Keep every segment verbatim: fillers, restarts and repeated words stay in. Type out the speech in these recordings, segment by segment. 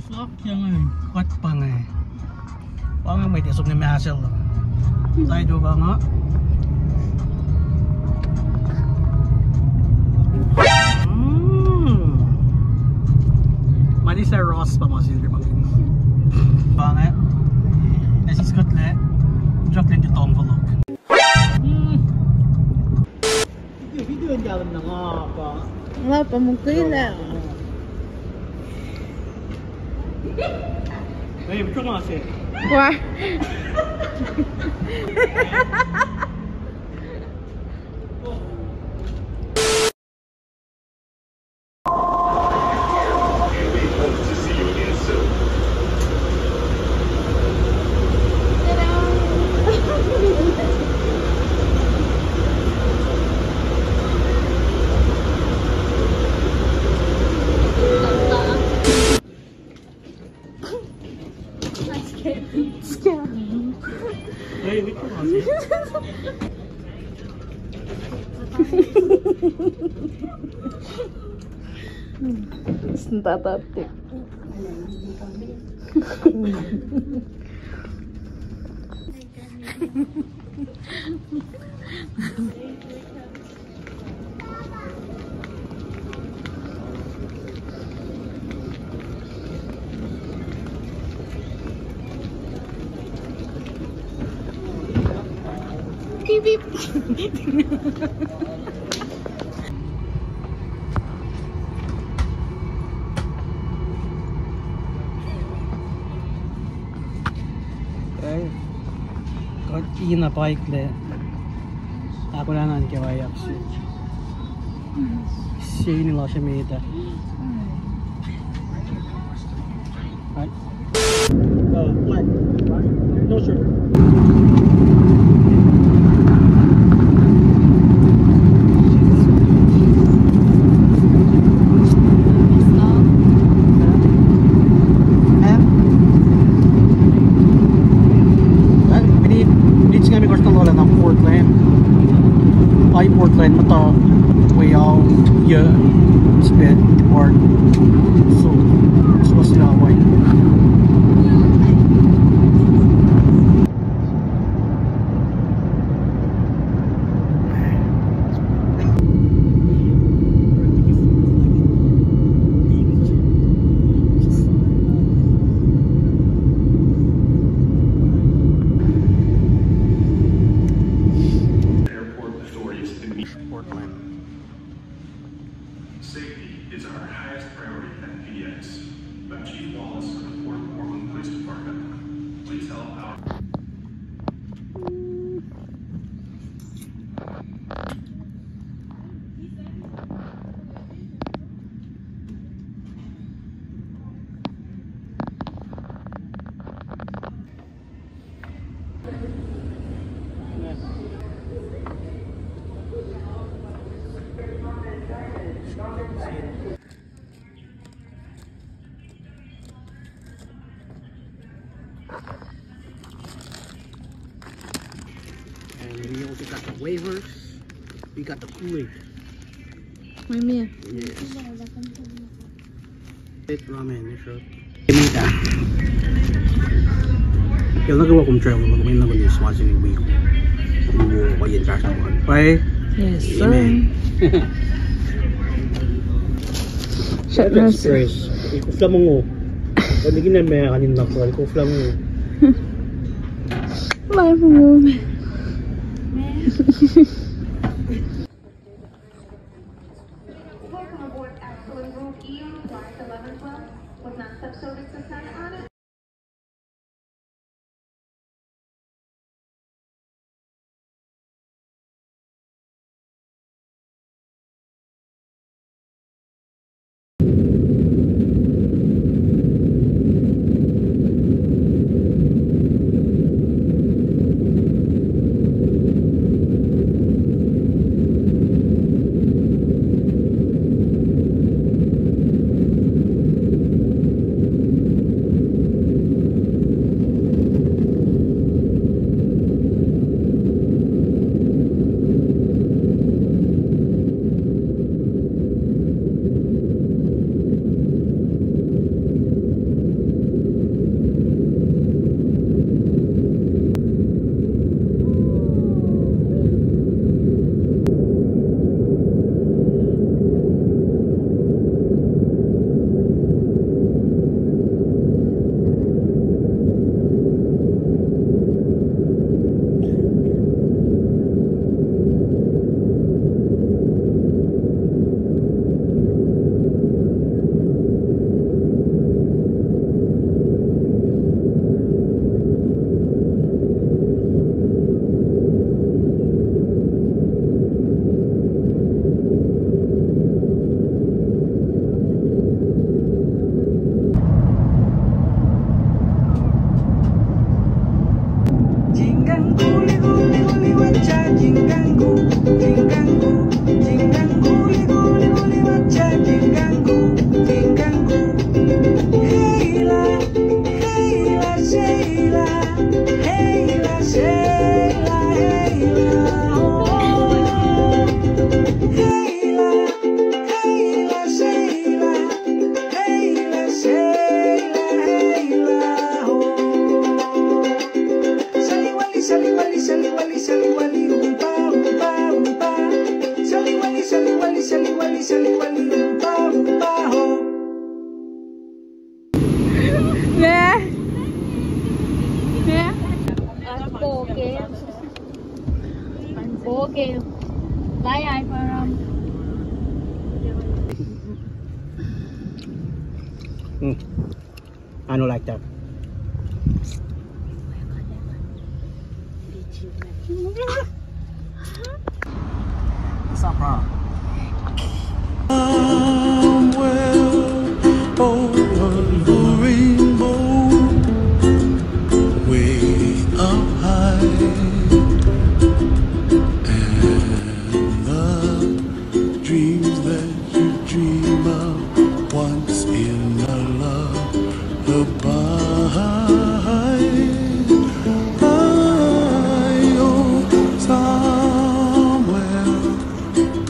Sak yang eh, kuht pa inge. Pa inge mwet ac som nuh Marshall. Taito pa nga. Mm. Ma Lisa Ross pa ma silver pa inge. Pa inge. Nuh siskuhtlac. Jok lin ke tong folok. Mm. Video, video in kahlwem na nga pa. Nga pa mukwi lah. Hey, come on, say. Wah. Hey, we can. It's not that thick. Beep, beep. Eh, kuht ina pike lac. Ahkolah nuh ke waiyak se. Se ini lasr emet ah. Right. Uh, black, right? No sugar. Well, we need, we need to go to Portland. By Portland, mata way out, yeah, it's bad part. So, so what's that way? Airport authorities immediately. Portland. Safety is our highest priority at P D X. I'm Chief Wallace of the Port Portland Police Department. Please help our And we also got the waivers. We got the Kool-Aid. Yes. Ed ramen, yes, sir. Kemita. Kal nuh kwewa kom travel, kom in nuh kwewa swacni wi. Kom wo, wa yen fahsr na wan. Pwacye? Yes, sir. Amen. Shut up, sir. Koflah mongo. Koflah mongo. Life mongo. Welcome aboard Excellent Group E U flight eleven twelve with non-stop service to Santa Ana. Okay. Bye, Ivaram. Mm. I don't like that. What's up, bro? Somewhere over the rainbow, way up high, and the dreams that you dream of once in a lullaby. Oh, somewhere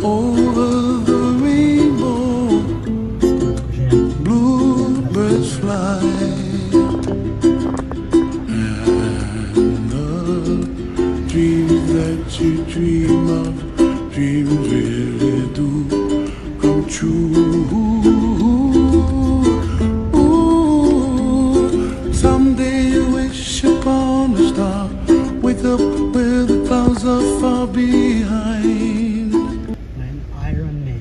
over the rainbow, bluebirds fly, and the dreams that you dream of, dreams really do come true. Someday you wish upon a star, wake up where the clouds are far behind. I'm Iron Man.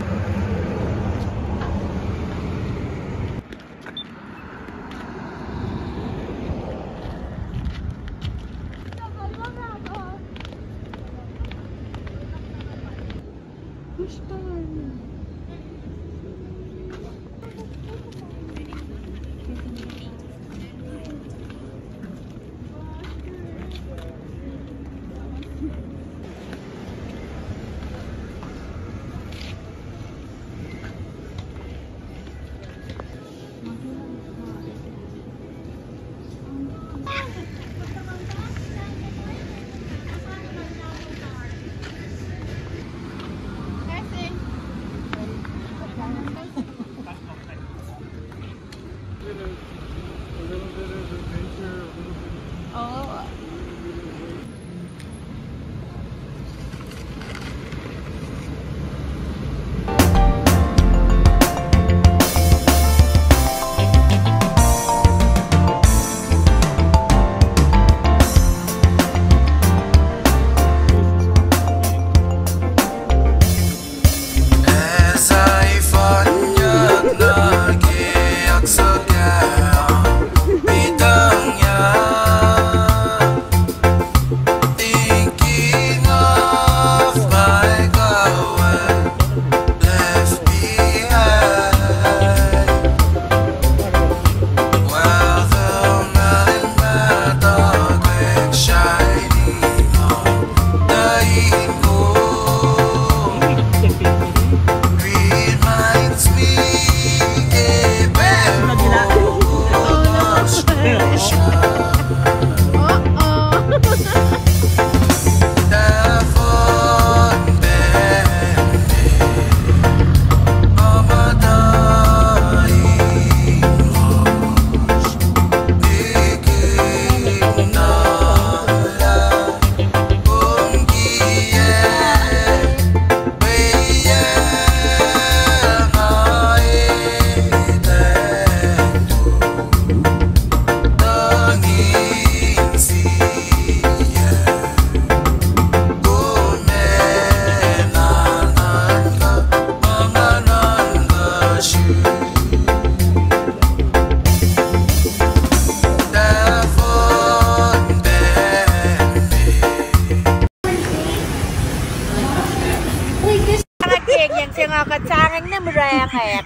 Nga ke yen se nga kuht sahngweng na murang ah.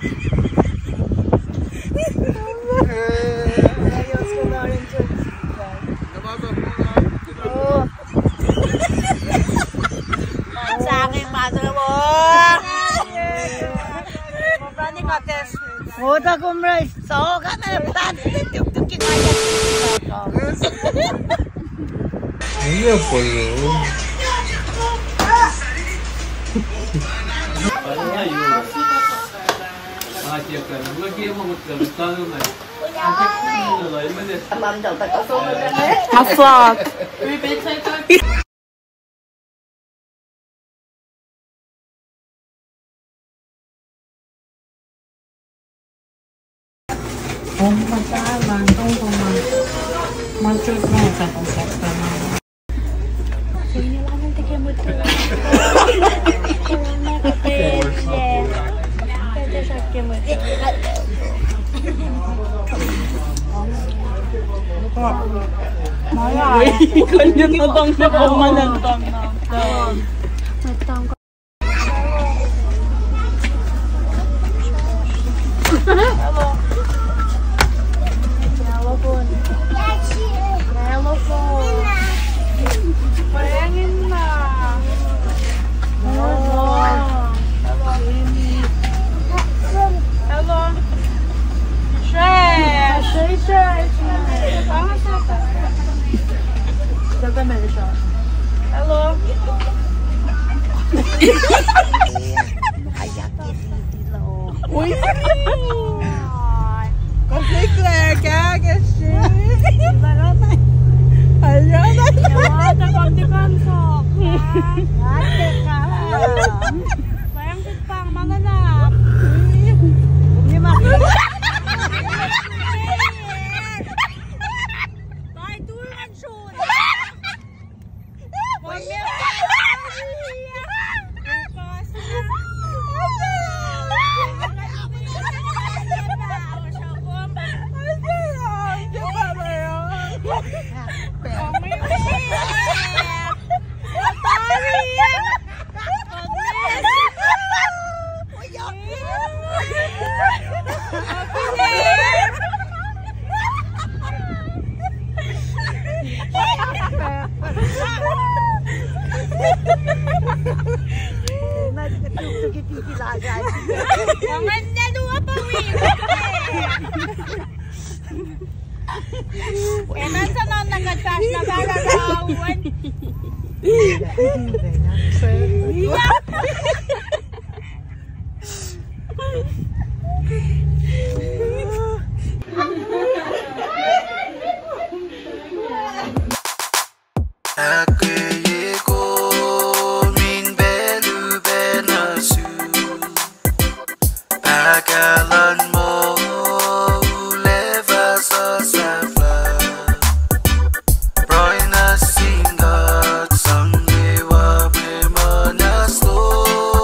Oh. Sahngweng ma se wo. Otakumra. So, kami na pati tuk tuk kina. Iya polo. Aslak. Hello. Hello, phone. Pweng in na. Hello. Hello. Shrek. Shrek, shrek, shrek. Hello. Ui. Kom Claire, kah ke si. Alana. Alana. Wata kom tikan sok. Wata ka. Pang, pang, malala. Lima. Pai turan shun. Enan sa na nakat fahsr na fahsr na raun. Ahkkweye kom in pacl upac nuh sum. Pahkah luhn moul ac fah suc sahflah. Pruhe nuh sin God sang ewa mwe muhnahs lom.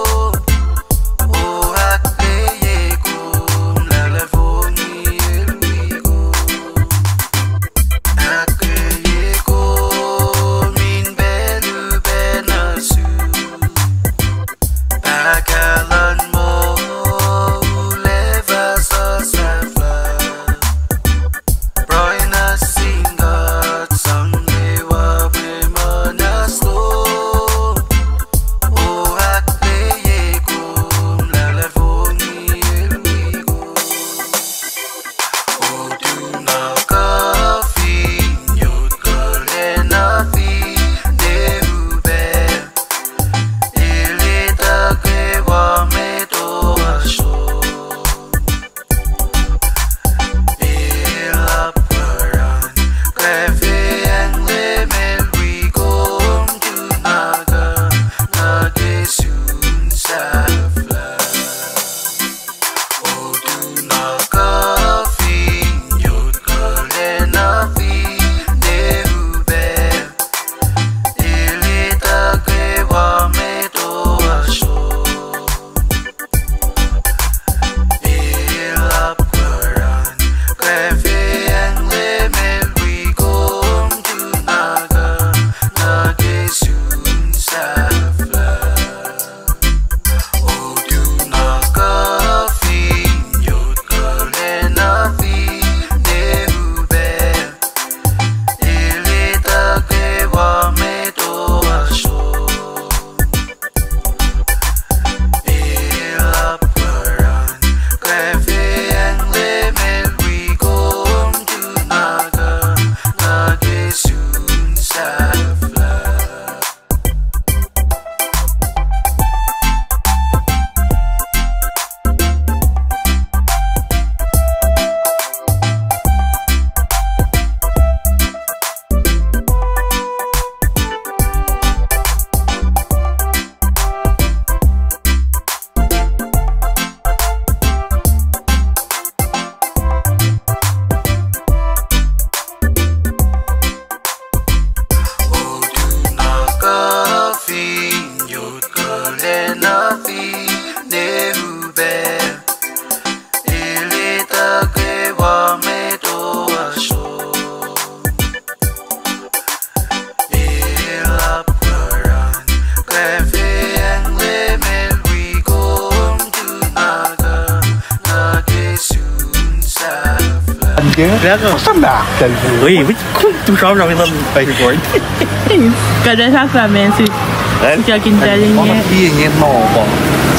Lah kom. Asa mahk tahl. Oi, wait, kom tu sram sram ituh. Kuht ac sahflah man sik. Sik in tahl inge. Iye inge no pa.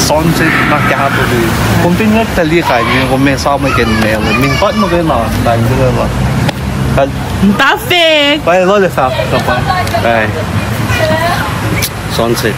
Sunset na kahto. Kom fin ngak tahl kain, kom me sa ma ken me. Min pat ma ke na, tahl ke la. Tahl. Tafik. Pa lo le sa, sa pa. Ai. Sunset.